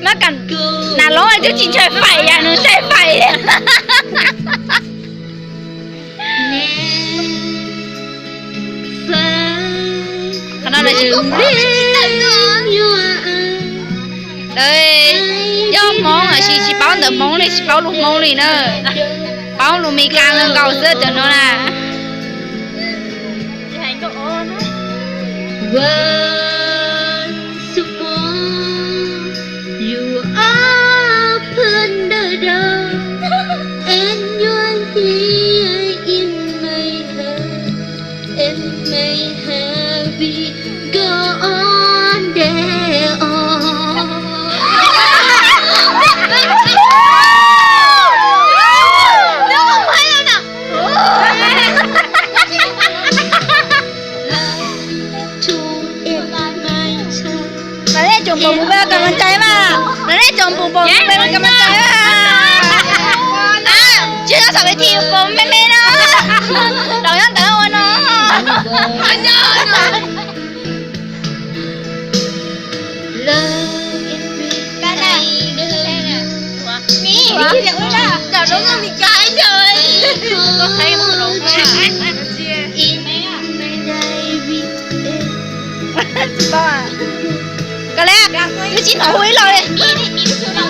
Mab kam nas lob twb tsis ntshai fais, yam nws ntshai fais. Qhov no lawv tsis, lawv yog Hmoob lawm sis tsis paub ntawv Hmoob li, tsis paub lus Hmoob li na. Paub lus Meskas nkaus xwb cov no na. Lawv nej tsoom phoom mus peb kam mas cai mas, lawv nej tsoom phoom mus peb kam mas cai mas. Tsis tau xam peb thi pom me me no, los nyob ntawd ua no. Koj le, twb tsis hnov hu ib los li.